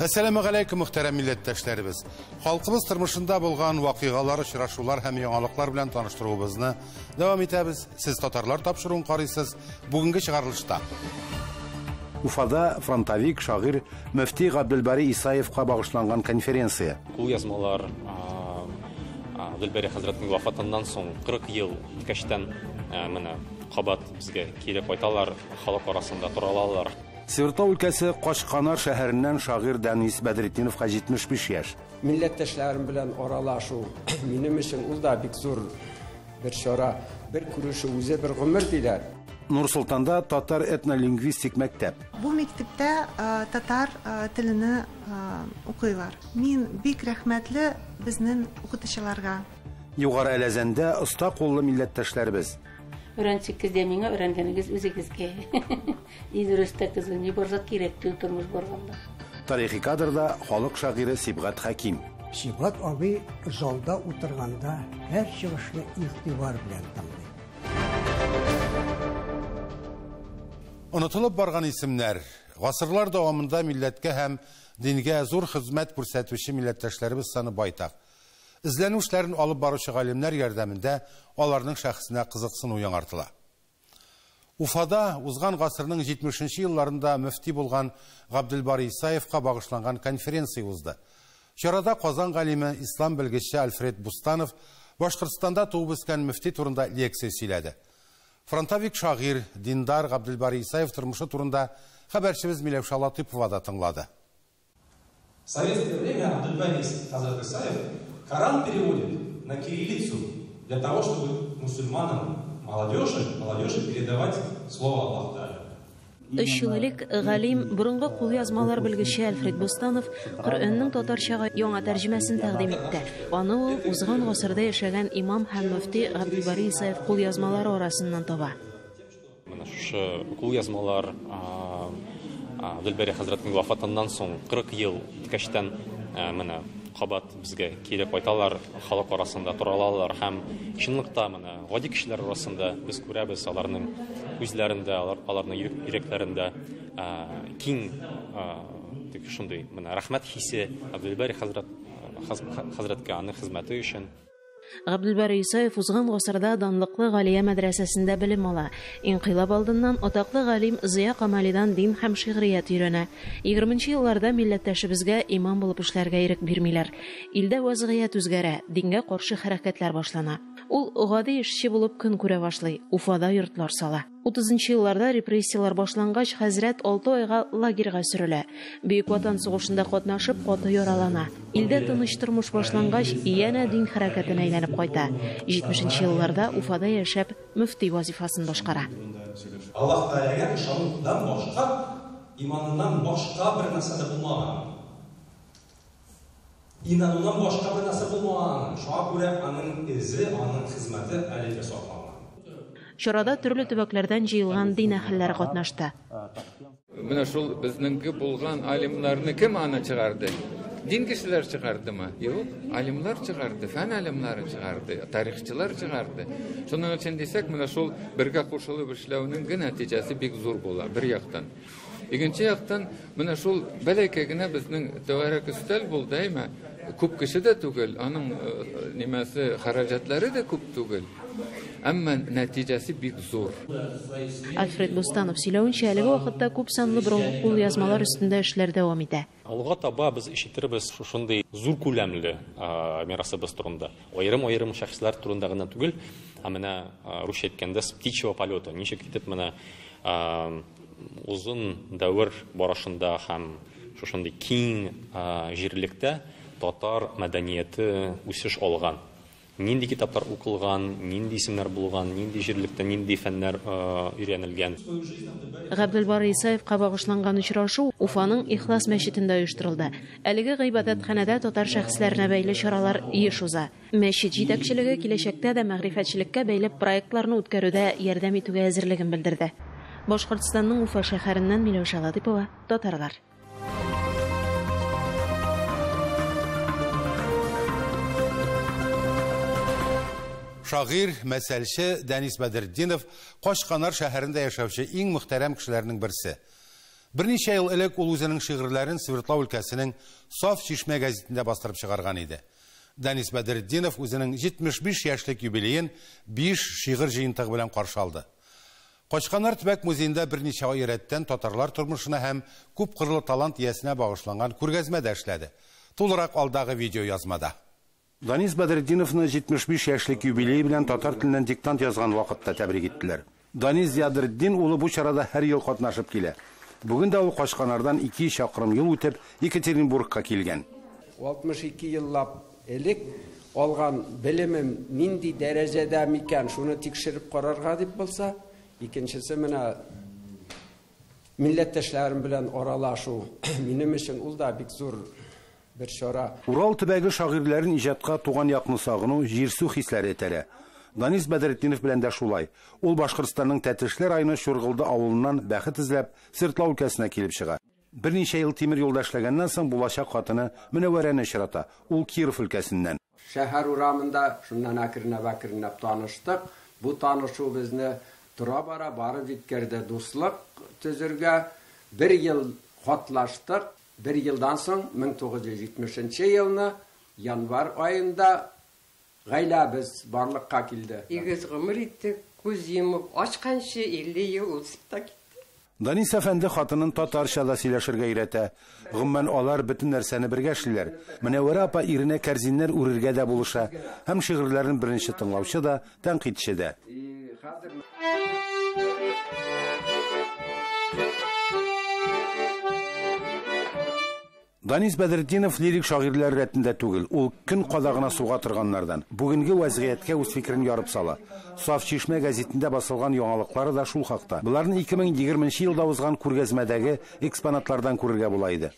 Әссәламү галәйкүм, мөхтәрәм милләттәшләребез. Халкыбыз тормышында булган вакыйгалар, очрашулар һәм яңалыклар белән таныштыруыбызны дәвам итәбез. Сез татарлар тапшыруын карыйсыз. Бүгенге чыгарылышта Уфада фронтовик шагыйрь мөфти Габделбари Исаевка багышланган конференция. Кул язмалар Габделбари хәзрәтнең вафатыннан соң 40 ел үткәчтән менә кабат безгә кире кайталар, халык арасында таралалар. Свердлов өлкәсе Качканар шәһәреннән шагыйрь Дәнис Бәдретдиновка 75 яшь. Милләттәшләрем белән аралашу минем өчен ул да бик зур бер чара, бер күрешү үзе бер гомер диләр. Нур-Солтанда татар этнолингвистик мәктәп. Бу мәктәптә татар телене укыйлар. Мин бик рәхмәтле безнең укытучыларга. Югары Әләзәндә оста куллы милләттәшләребез. Өйрәнсәгез дә миңа, өйрәнгәнегез үзегезгә. И дөрес тә, кызым, ни барса кирәк түгел тормыш барганда. Тарихи кадрда халык шагыйре Сибгат Хәким. Сибгат абый залда утырганда һәр чыгышны игътибар белән тыңлый. Онытылып барган исемнәр, гасырлар дәвамында милләткә һәм дингә зур хезмәт күрсәтүче милләттәшләребез саны байтак. Эзләнү эшләрен алып баручы галимнәр ярдәмендә аларның шәхесенә кызыксыну яңартыла. Уфада узган гасырның 70 елларында мөфти булган Габделбари Исаевка багышланган конференция узды. Чарада Казан галиме, ислам белгече Альфред Бустанов Башкортстанда туып үскән мөфти турында лекция сөйләде. Фронтовик шагыйрь, диндар Габделбари Исаев тормышы турында хәбәрчебез Миләүшә Латыпова да тыңлады. В советское время Абдульбари хазрат Исаев Коран переводит на кириллицу для того, чтобы мусульманам, молодежи передавать слово Аллаха Тааля. Өч ел элек галим, борынгы кулъязмалар белгече Альфред Бустанов Коръәннең татарчага яңа тәрҗемәсен тәкъдим итте. Аны ул узган гасырда яшәгән имам һәм мөфти Габделбари Исаев кулъязмалары арасыннан таба. Менә шушы кулъязмалар Габделбари хәзрәтнең вафатыннан соң 40 ел үткәчтән менә кабат безгә кире кайталар, халык арасында таралалар һәм чынлыкта менә гади кешеләр арасында без күрәбез аларның күзләрендә, аларның йөрәкләрендә киң шундый менә рәхмәт хисе Габделбари хәзрәткә аның хезмәте өчен. Габделбари Исаев узган гасырда данлыклы Галия мәдрәсәсендә белем ала. Инкыйлаб алдыннан атаклы галим Зыя Камалидан дин һәм шигърият өйрәнә. 20 елларда милләттәшебезгә имам булып эшләргә ирек бирмиләр. Илдә вазгыять үзгәрә, дингә каршы хәрәкәтләр башлана. Ул гади эшче булып көн күрә башлый, Уфада йортлар сала. 30 елларда репрессияләр башлангач, хәзрәт 6 айга лагерьга сөрелә. Бөек Ватан сугышында катнашып, каты яралана. Илдә тыныч тормыш башлангач, янә дин хәрәкәтенә әйләнеп кайта. 70 елларда Уфада яшәп, мөфти вазифасын башкара. Аллаһ Тәгаләгә ышанудан башка, иманыннан башка бер нәрсә дә булмаган. Инанудан башка бер нәрсә булмаган. Шуңа күрә аның эзе, аның хезмәте әле дә сакланган. Чарада төрле төбәкләрдән җыелган дин әһелләре катнашты. Менә шул безнеңге булган алимнарны кем аны чыгарды? Дин кешеләр чыгардымы? Юк, алимнар чыгарды, фән алимнары чыгарды, тарихчылар чыгарды. Шуның өчен дисәк, менә шул бергә кушылып эшләүнең генә нәтиҗәсе бик зур була, бер яктан. Икенче яктан, менә шул бәләкәй генә безнең түгәрәк өстәл булды, әйме? Күп кеше дә түгел, аның нимәсе, хәрәҗәтләре дә күп түгел. Әмма нәтиҗәсе бик зур. Альфред Бустанов сөйләвенчә, әлеге вакытта күп санлы борынгы кулъязмалар өстендә эшләр дәвам итә. Алга таба без ишетербез шушындый зур күләмле мирасыбыз турында. Аерым-аерым шәхесләр турында гына түгел, ә менә русча әйткәндә с птичьего полета, ничек итеп менә озын дәвер барышында һәм шушындый киң җирлектә татар мәдәнияте үсеш алган. Нинди китаплар укылган, нинди исемнәр булган, нинди җирлектә нинди фәннәр өйрәнелгән. Габделбари Исаевка багышланган очрашу Уфаның Ихлас мәчетендә оештырылды. Әлеге гыйбадәтханәдә татар шәхесләренә бәйле чаралар еш уза. Мәчет җитәкчелеге киләчәктә дә мәгърифәтчелеккә бәйле проектларны үткәрүдә ярдәм итүгә әзерлеген белдерде. Башкортстанның Уфа шәһәреннән Миләүшә Латыпова, Татарлар. Шагыйрь, мәсәлче Дәнис Бәдретдинов Качканар шәһәрендә яшәүче иң мөхтәрәм кешеләрнең берсе. Берничә ел элек ул үзенең шигырьләрен Свердлау өлкәсенең Саф чишмә гәзитендә бастырып чыгарган иде. Данис Бәдретдинов үзенең 75 яшьлек юбилеен 5 шигырь җыентыгы белән каршы алды. Качканар төбәк музеенда берничә ай рәттән татарлар тормышына һәм күпкырлы талант иясенә багышланган күргәзмә дә эшләде. Тулырак алдагы видео язмада. Данис Бәдретдиновны 75 яшьлек юбилее белән татар теленнән диктант язган вакытта тәбрик иттеләр. Данис Зиядретдин улы бу чарада һәр ел катнашып килә. Бүген дә ул Качканардан 2 чакрым юл үтеп Екатеринбургка килгән. 62 еллап элек алган белемем нинди дәрәҗәдә микән, шуны тикшереп карарга дип булса, икенчесе менә милләттәшләрем белән аралашу минем өчен ул да бик зур бер чара. Урал төбәге шагыйрьләрен иҗатка туган якны сагыну, җирсү хисләре этәрә. Данис Бәдретдинов белән дә шулай. Ул Башкортстанның Тәтешле районы Чургылды авылыннан бәхет эзләп Свердлау өлкәсенә килеп чыга. Берничә ел тимер юлда эшләгәннән соң булачак хатыны Мөнәвәрәне очрата. Ул Киров өлкәсеннән. Шәһәр урамында шуннан әкренләп-әкренләп таныштык. Бу танышу безне тора-бара барып җиткерде дуслык төзергә. Бер ел хатлаштык. Бер елдан соң 1970 елны январь аенда гаиләбез барлыкка килде. Игез гомер иттек, күз йомып ачканчы 50 ел узып та китте. Данис әфәнде хатынын татарча да сөйләшергә өйрәтә. Гомумән, алар бөтен нәрсәне бергә эшлиләр. Мөнәвәрә апа иренә кәрзиннәр үрергә дә булыша һәм шигырьләрен беренче тыңлаучы да, тәнкыйтьче дә. Данис Бәдретдинов лирик шагыйрьләр рәтендә түгел, ул көн кадагына суга торганнардан. Бүгенге вазгыятькә үз фикерен ярып сала. Саф чишмә гәзитендә басылган яңалыклары да шул хакта. Буларны 2020 елда узган күргәзмәдәге экспонатлардан күрергә була иде.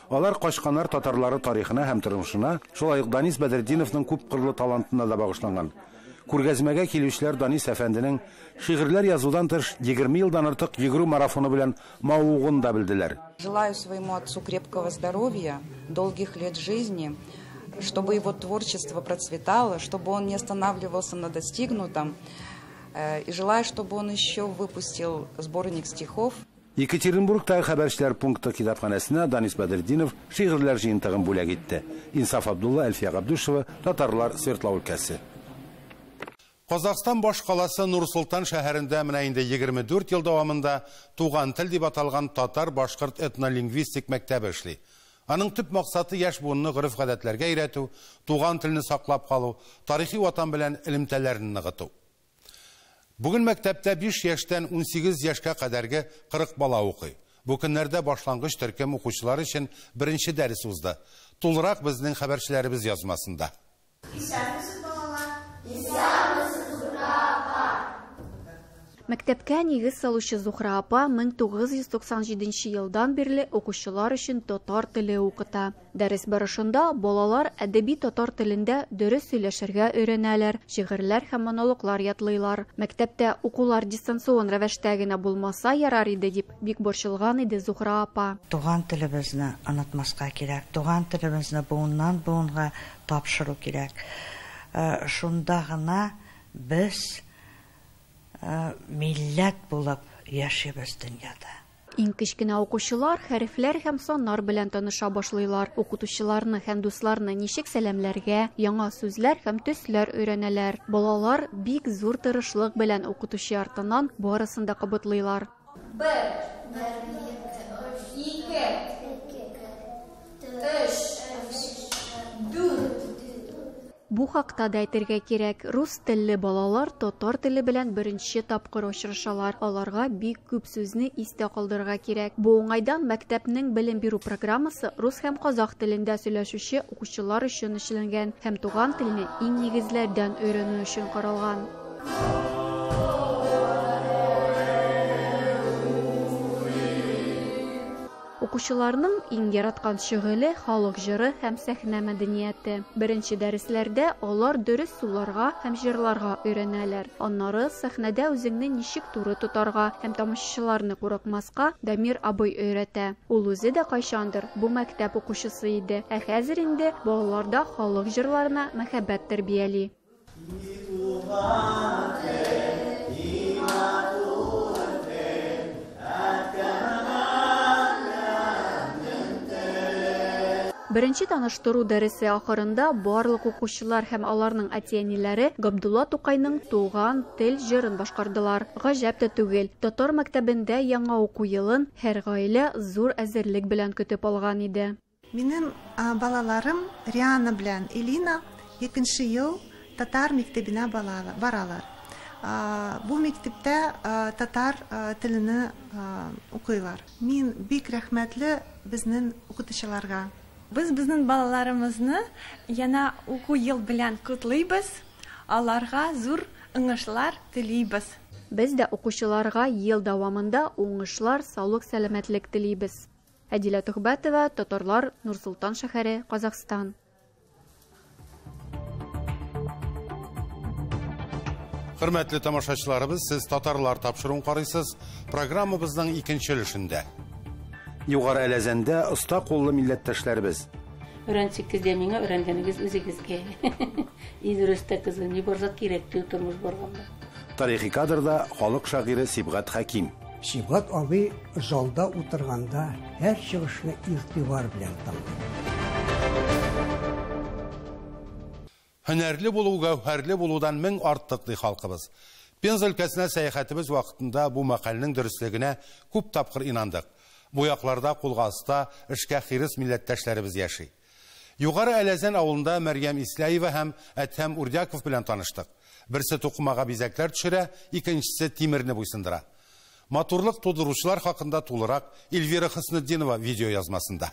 Алар Качканар татарлары тарихына һәм тормышына, шулай ук Данис Бәдретдиновның күпкырлы талантына да багышланган. Күргәзмәгә килүчеләр Данис әфәнденең шигырьләр язудан тыш 20 елдан артык йөгерү марафоны белән мавыгуын да белделәр. Желаю своему отцу крепкого здоровья, долгих лет жизни, чтобы его творчество процветало, чтобы он не останавливался на достигнутом. И желаю, чтобы он еще выпустил сборник стихов. Екатеринбургтагы хәбәрчеләр пункты китапханәсенә Данис Бәдретдинов шигырьләр җыентыгын бүләк итте. Инсаф Абдулла, Әлфия Габдушева, Татарлар, Свердлау өлкәсе. Казахстан баш каласы Нур-Солтан шәһәрендә менә инде 24 ел дәвамында Туган тел дип аталган татар-башкорт этнолингвистик мәктәбе эшли. Аның төп максаты яшь буынны гореф-гадәтләргә өйрәтү, туган телне саклап калу, тарихи ватан белән элемтәләрне ныгыту. Бүген мәктәптә 5 яшьтән 18 яшькә кадәрге 40 бала укый. Бу көннәрдә башлангыч төркем укучылар өчен беренче дәрес узды. Тулырак безнең хәбәрчеләребез язмасында. Исәнмесез, балалар. Исәнмесез, Зухра апа. Мәктәпкә нигез салучы Зухра апа 1997 елдан бирле укучылар өчен татар теле укыта. Дәрес барышында балалар әдәби татар телендә дөрес сөйләшергә өйрәнәләр, шигырьләр һәм монологлар ятлыйлар. Мәктәптә укулар дистанцион рәвештә генә булмаса ярар иде дип бик борчылган иде Зухра апа. Туган телебезне онытмаска кирәк, туган телебезне буыннан буынга тапшыру кирәк. Шунда гына без милләт булып яшибез дөньяда. Иң кечкенә укучылар хәрефләр һәм саннар белән таныша башлыйлар. Укытучыларны һәм дусларны ничек сәламләргә, яңа сүзләр һәм төсләр өйрәнәләр. Балалар бик зур тырышлык белән укытучы артыннан барысын да кабатлыйлар. 1, 2, 3, 4. Бу хакта да әйтергә кирәк, рус телле балалар татар теле белән беренче тапкыр очрашалар. Аларга бик күп сүзне истә калдырырга кирәк. Бу уңайдан мәктәпнең белем бирү программасы рус һәм казах телендә сөйләшүче укучылар өчен эшләнгән һәм туган телне иң нигезләрдән өйрәнү өчен каралган. Укучыларның иң яраткан шөгыле халык җыры һәм сәхнә мәдәнияте. Беренче дәресләрдә алар дөрес суларга һәм җырларга өйрәнәләр. Аннары сәхнәдә үзеңне ничек туры тотарга һәм тамашачыларны курыкмаска Дамир абый өйрәтә. Ул үзе дә кайчандыр бу мәктәп укучысы иде. Ә хәзер инде балаларда халык җырларына мәхәббәт тәрбияли. Беренче таныштыру дәресе ахырында барлык укучылар һәм аларның әти-әниләре Габдулла Тукайның Туган тел җырын башкардылар. Гаҗәп тә түгел, татар мәктәбендә яңа уку елын һәр гаилә зур әзерлек белән көтеп алган иде. Минем балаларым Риана белән Элина икенче ел татар мәктәбенә баралар. Бу мәктәптә татар телене укыйлар. Мин бик рәхмәтле безнең укытучыларга. Без безнең балаларыбызны яңа уку ел белән котлыйбыз, аларга зур уңышлар телибез. Без дә укучыларга ел дәвамында уңышлар, саулык, сәламәтлек телибез. Әдилә Төхбәтова, Татарлар, Нур-Солтан шәһәре, Казахстан. Хөрмәтле тамашачыларыбыз, сез Татарлар тапшыруын карыйсыз. Программабызның икенче өлешендә. Югары Әләзәндә оста куллы милләттәшләребез. Өйрәнсәгез дә миңа, өйрәнгәнегез үзегезгә. И дөрес тә, кызым, ни бар зат кирәк түгел тормыш барганда. Тарихи кадрда халык шагыйре Сибгат Хәким. Сибгат абый залда утырганда һәр чыгышны игътибар белән тыңлый. Һөнәрле булу гәүһәрле булудан мең артык, ди халкыбыз. Пенза өлкәсенә сәяхәтебез вакытында бу мәкальнең дөреслегенә күп тапкыр инандык. Бу якларда кулга оста, эшкә хирыс милләттәшләребез яши. Югары Әләзән авылында Мәрьям Исляева һәм Әдһәм Урдяков белән таныштык. Берсе тукымага бизәкләр төшерә, икенчесе тимерне буйсындыра. Матурлык тудыручылар хакында тулырак Эльвира Хөснетдинова видео язмасында.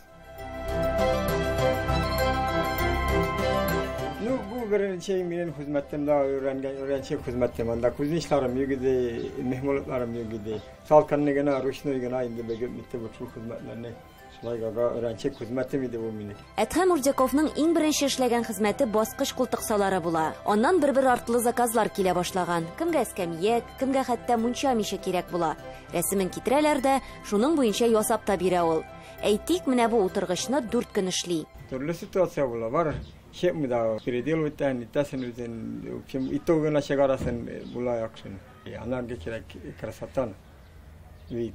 Ну, бу беренче минем хезмәтем дә өйрәнгән, өйрәнчек хезмәтем. Анда кузнечларым юк иде, мехмолотларым юк иде. Салкынны гына, ручной гына инде бөгеп битте бу шул хезмәтләрне. Шулай гага өйрәнчек хезмәтем иде бу минем. Әдһәм Урдяковның иң беренче эшләгән хезмәте баскыч култыксалары була. Аннан бер-бер артлы заказлар килә башлаган. Кемгә эскәмия, кемгә хәтта мунча миче кирәк була. Рәсемен китерәләр дә, шуның буенча ясап та бирә ул. Әйтик, менә бу утыргычны 4 көн эшли. Төрле ситуация була, бар. Шепми да переделывать итәсен үзен, в общем, итогына чыгарасын була яхшы. Анарга кирәк красотан. Вид.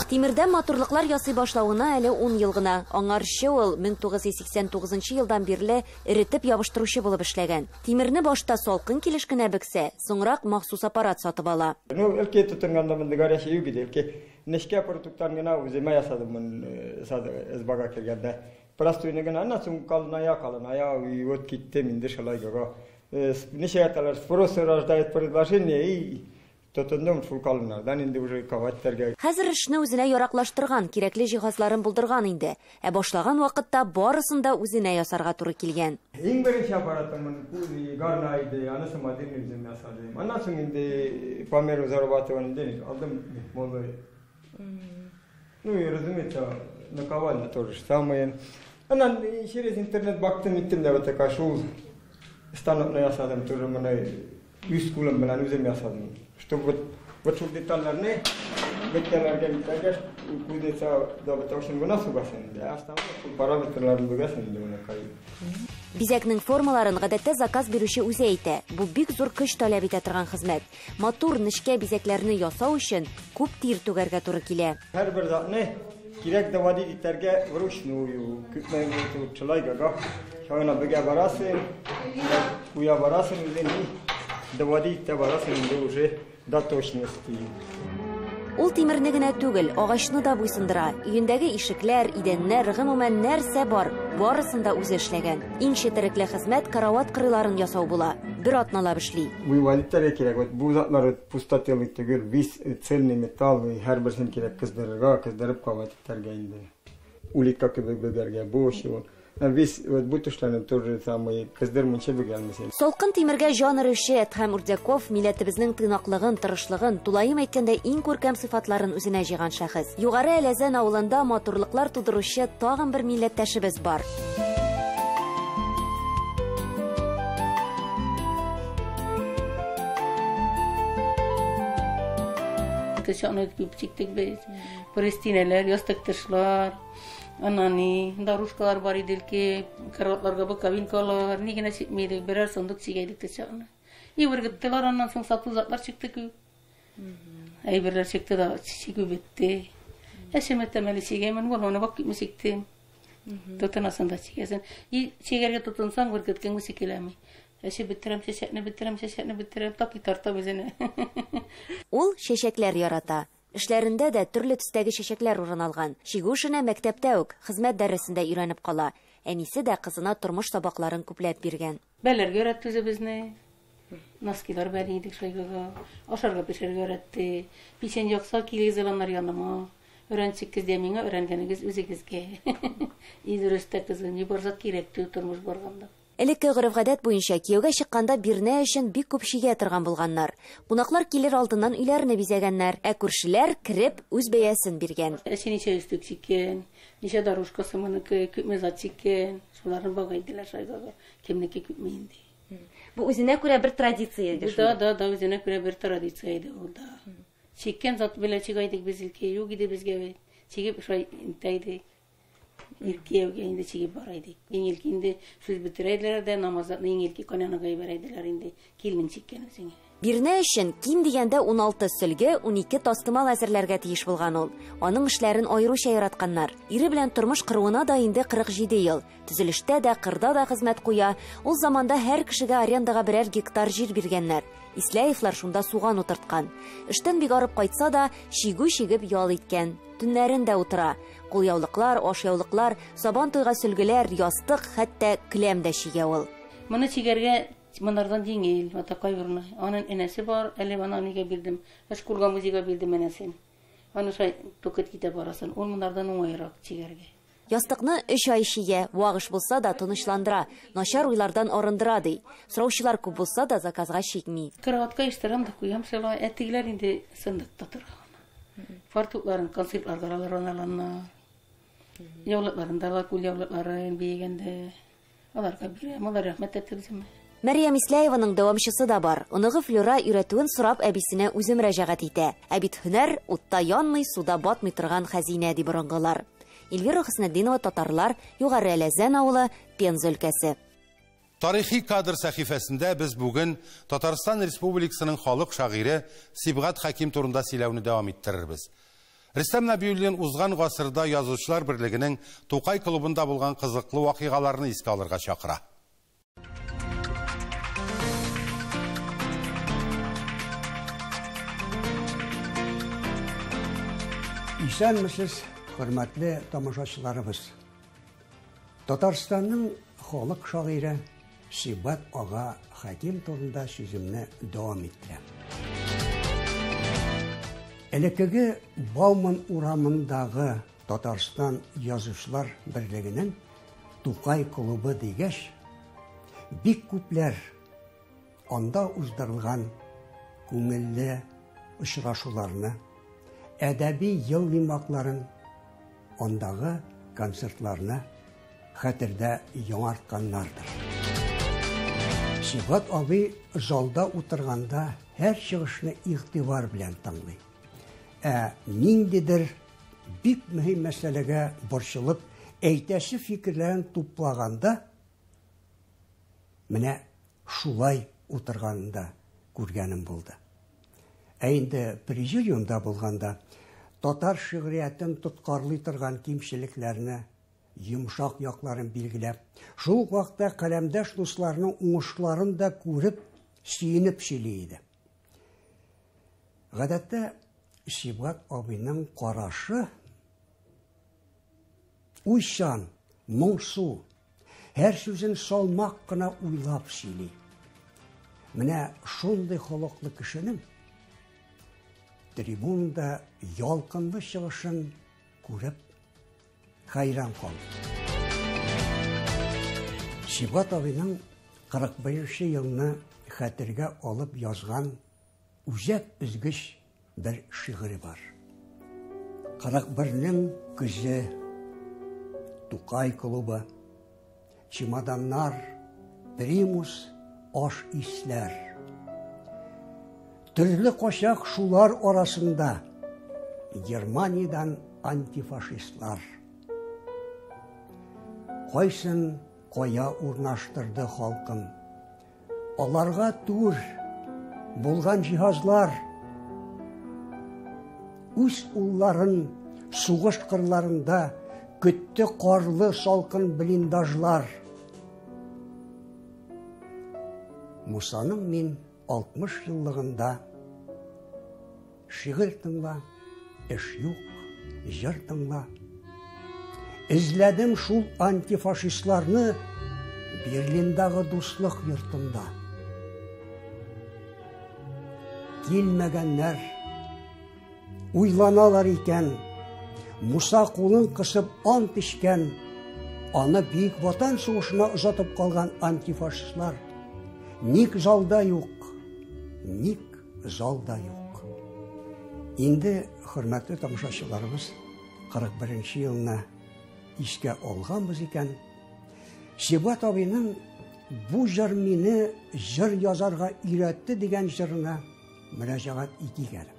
Тимердән матурлыклар ясый башлавына әле 10 ел гына. Аңарчы ул 1989 елдан бирле эретеп ябыштыручы булып эшләгән. Тимерне башта салкын килеш кенә бөксә, соңрак махсус аппарат сатып ала. Ну, элке тотынганда монда горячий юк иде, элке нечкә продуктлар гына үземә ясадым мин избага килгәндә. Простой гына, аннан соң калыная, калыная, и вот киттем инде шулай гага. Ничә әйтәләр, спрос рождает предложение и тотындым шул калыннардан инде уже каваттарга. Хәзер эшне үзенә яраклаштырган, кирәкле җиһазларын булдырган инде. Ә башлаган вакытта барысын да үзенә ясарга туры килгән. Иң беренче аппаратым кузи гарна иде, анысы модельный үзем ясадым. Аннан соң инде по меру зарабатывания денег алдым молодой. Ну и, разумеется, наковальня тоже самое. Аннан через интернет бактым, иттем дә вот такая шул станокны ясадым, тоже менә үз кулым белән үзем ясадым. Чтобы вот шул детальләрне бетәләргә битәргә кузнеца да бетәүшен гына сугасын инде. Основной шул параметрларын бөгәсен инде моны кай. Бизәкнең формаларын гадәттә заказ бирүче үзе әйтә. Бу бик зур көч таләп итә торган хезмәт. Матур нечкә бизәкләрне ясау өчен күп тир түгәргә туры килә. Һәрбер затны кирәк доводить итәргә вручную. Күпме шулай гага. Шуңа бөгә барасың, куя барасың үзең, доводить итә барасың инде уже до точности. Ул тимерне генә түгел, агачны да буйсындыра. Өендәге ишекләр, идәннәр, гомумән нәрсә бар, барысын да үзе эшләгән. Иң четерекле хезмәт карават кырыйларын ясау була. Бер атналап эшли. Выводить кирәк. Вот бу затлар пустотелый түгел, весь цельный металл, һәрберсен кирәк кыздырырга, кыздырып кабат итәргә инде. Улитка кебек бөгәргә, бу шул. Весь вот бу төшләрне тоже самый кыздырмыйча бөгәлмесен. Салкын тимергә җан өрүче Әдһәм Урдяков милләтебезнең тыйнаклыгын, тырышлыгын, тулаем әйткәндә иң күркәм сыйфатларын үзенә җыйган шәхес. Югары Әләзән авылында матурлыклар тудыручы тагын бер милләттәшебез бар. Тышаны күп чиктек без. Простинәләр, ястык тышлар. Анани, дорожкалар бар иде ки, караватларга боковинкалар, ни генә чикми идек, берәр сандык чигә идек тышаны. И үргеттеләр, аннан соң сату затлар чыкты күп. Әйберләр чыкты да, чигү бетте. Ә чеметем әле чигәмен, ул аны вак итми чиктем. Тотынасың да чигәсең. И чигәргә тотынсаң, бер көткән үсе киләми. Әчеп бетерәм, чәчәкне бетерәм, чәчәкне бетерәм, так и тартам үзенә. Ул чәчәкләр ярата. Эшләрендә дә төрле төстәге чәчәкләр урын алган. Чигү эшенә мәктәптә үк, хезмәт дәресендә өйрәнеп кала. Әнисе дә кызына тормыш сабакларын күпләп биргән. Бәләргә өйрәтте үзебезне. Носкилар бәли идек шайгага. Ашарга пешерергә өйрәтте. Печень якса, килегез еланнар яныма. Өйрәнчек дә миңа, өйрәнгәнегез үзегезгә. И дөрес тә, кызым, ни бар зат кирәк түгел тормыш барганда. Элекке гореф-гадәт буенча кияүгә чыкканда бирнә өчен бик күп чигә торган булганнар. Кунаклар килер алдыннан өйләрне бизәгәннәр, ә күршеләр кереп үз бәясен биргән. Әче ничә өстек чиккән, ничә дорожкасы моныкы, күпме зат чиккән, шуларны бага иделәр шайгага, кемнеке күпме инде. Бу үзенә күрә бер традиция иде шул. Да, да, да, үзенә күрә бер традиция иде ул, да. Чиккән зат белән чыга идек без илке, юк иде безгә бит. Чигеп шулай интә идек. Ир кияүгә инде чигеп бара идек. Иң илки инде сүз бетерә иделәр дә, намазларны иң илки канянага җибәрә иделәр инде. Килнең чиккән үзеңә. Бирнә өчен ким дигәндә 16 сөлге, 12 тастымал әзерләргә тиеш булган ул. Аның эшләрен аеруча яратканнар. Ире белән тормыш коруына да инде 47 ел. Төзелештә дә, кырда да хезмәт куя. Ул заманда һәр кешегә арендага берәр гектар җир биргәннәр. Исләевлар шунда суган утырткан. Эштән бик арып кайтса да, чигү чигеп ял иткән. Төннәрен дә утыра. Кулъяулыклар, ашъяулыклар, сабан туйга сөлгеләр, ястык, хәтта келәм дә чигә ул. Моны чигәргә монардан җиңел, атакай урыны. Аның энәсе бар, әле аны нигә бирдем? Шкурга музейга бирдем энәсен. Аны шай тукыт китә барасын. Ул монардан уңайрак чигәргә. Ястыкны 3 ай чигә, вак эш булса да тынычландыра, начар уйлардан арындыра ди. Сораучылар күп булса да заказга чикми. Кроватка иштырам да куям шулай, ә тегеләр инде сындыкта тора. Фартукларын концертларга алар аналарны. Яулыкларын да алар, күл яулыкларын бигәндә. Аларга бирәм, алар рәхмәт әйтеп үземә. Мәрьям Исләеваның дәвамчысы да бар. Оныгы Флюра өйрәтүен сорап әбисенә үзе мөрәҗәгать итә. Ә бит һөнәр утта янмый, суда батмый торган хәзинә ди борынгылар. Эльвира Хөснетдинова, Татарлар, Югары Әләзән авылы, Пенза өлкәсе. Тарихи кадр сәхифәсендә без бүген Татарстан Республикасының халык шагыйре Сибгат Хәким турында сөйләүне дәвам иттерербез. Рөстәм Нәбиуллин узган гасырда Язучылар берлегенең Тукай клубында булган кызыклы вакыйгаларны искә алырга чакыра. Исәнмесез, хөрмәтле тамашачыларыбыз. Татарстанның халык шагыйре Сибгат ага Хәким турында сүземне дәвам иттерәм. Элеккеге Бауман урамындагы Татарстан Язучылар берлегенең Тукай клубы дигәч, бик күпләр анда уздырылган күңелле очрашуларны, әдәби ел йомгакларын, андагы концертларны хәтердә яңартканнардыр. Сибгат абый залда утырганда һәр чыгышны игътибар белән тыңлый. Ә ниндидер бик мөһим мәсьәләгә борчылып, әйтәсе фикерләрен туплаганда, менә шулай утырганында күргәнем булды. Ә инде президиумда булганда, татар шигъриятен тоткарлый торган кимчелекләрне, йомшак якларын билгеләп, шул ук вакытта каләмдәш дусларының уңышларын да күреп, сөенеп сөйли иде. Гадәттә, Сибгат абыйның карашы уйчан, моңсу, һәр сүзен салмак кына уйлап сөйли. Менә шундый холыклы кешенең трибунада ялкынлы чыгышын күреп хәйран калдым. Сибгат абыйның 41 елны хәтергә алып язган үзәк өзгеч бер шигыре бар. 41-нең көзе, Тукай клубы, чемоданнар, примус, аш исләр. Төрле качак шулар арасында Германиядән антифашистлар. Кайсын кая урнаштырды халкым. Аларга түр булган җиһазлар. Үз улларын Сугыш кырларында, көтте карлы салкын блиндажлар. Мусаның мин 60 еллыгында шигырь тыңла, эш юк, җыр тыңла. Эзләдем шул антифашистларны Берлиндагы дуслык йортында. Килмәгәннәр, уйланалар икән, Муса кулын кысып ант эчкән, аны Бөек Ватан сугышына озатып калган антифашистлар. Ник залда юк? Ник залда юк? Инде, хөрмәтле тамашачыларыбыз, 41 елны искә алганбыз икән, Сибгат абыйның бу җыр мине җыр язарга өйрәтте дигән җырына мөрәҗәгать итик әле.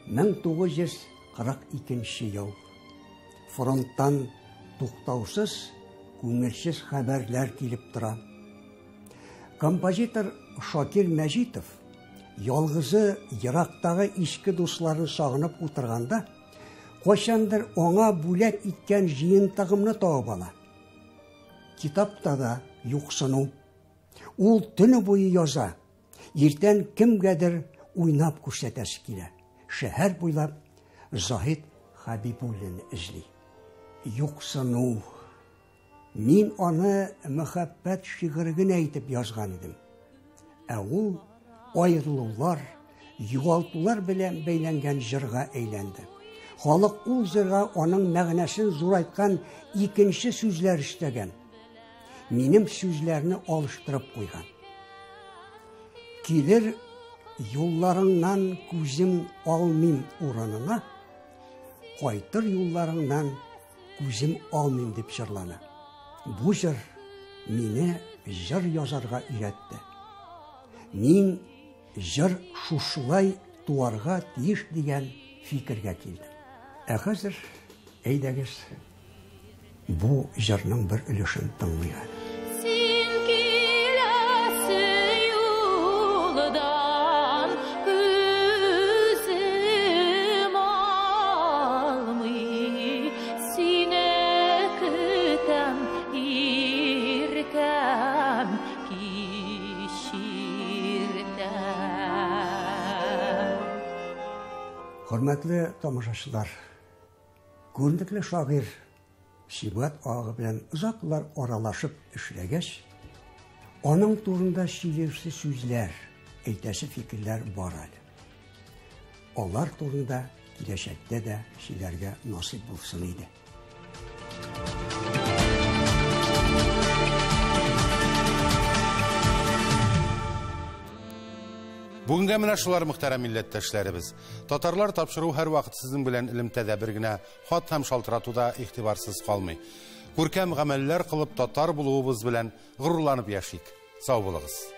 1942 ел. Фронттан туктаусыз күңелсез хәбәрләр килеп тора. Композитор Шакир Мәҗитов ялгызы ерактагы иске дусларын сагынып утырганда, кайчандыр аңа бүләк иткән җыентыгымны табып ала. Китапта да юксыну. Ул төне буе яза. Иртән кемгәдер уйнап күрсәтәсе килә. Шәһәр буйлап Заһид Хәбибуллин эзли. Юксыну. Мин аны мәхәббәт шигыре генә итеп язган идем. Ә ул аерылулар, югалтулар белән бәйләнгән җырга әйләнде. Халык ул җырга аның мәгънәсен зурайткан икенче сүзләр өстәгән. Минем сүзләрне алыштырып куйган. Килер юлларыңнан күзем алмыйм урынына, кайтыр юлларыңнан күзем алмыйм дип җырлана. Бу җыр мине җыр язарга өйрәтте. Мин җыр шушылай туарга тиеш дигән фикергә килдем. Ә хәзер әйдәгез бу җырның бер өлешен тыңлыйк әле. Син киләсе юлдан күзем алмый, сине көтәм иркәм кич иртәм. Хөрмәтле тамашачылар, күренекле шагыйрь Сибгат ага белән озак еллар аралашып эшләгәч, аның турында сөйләүче сүзләр, әйтәсе фикерләр бар әле. Алар турында киләчәктә дә сөйләргә насыйп булсын иде. Бүгенгә менә шулар, мөхтәрәм милләттәшләребез. Татарлар тапшыруы һәрвакыт сезнең белән элемтәдә, бер генә хат һәм шалтырату да игътибарсыз калмый. Күркәм гамәлләр кылып татар булуыбыз белән горурланып яшик. Сау булыгыз.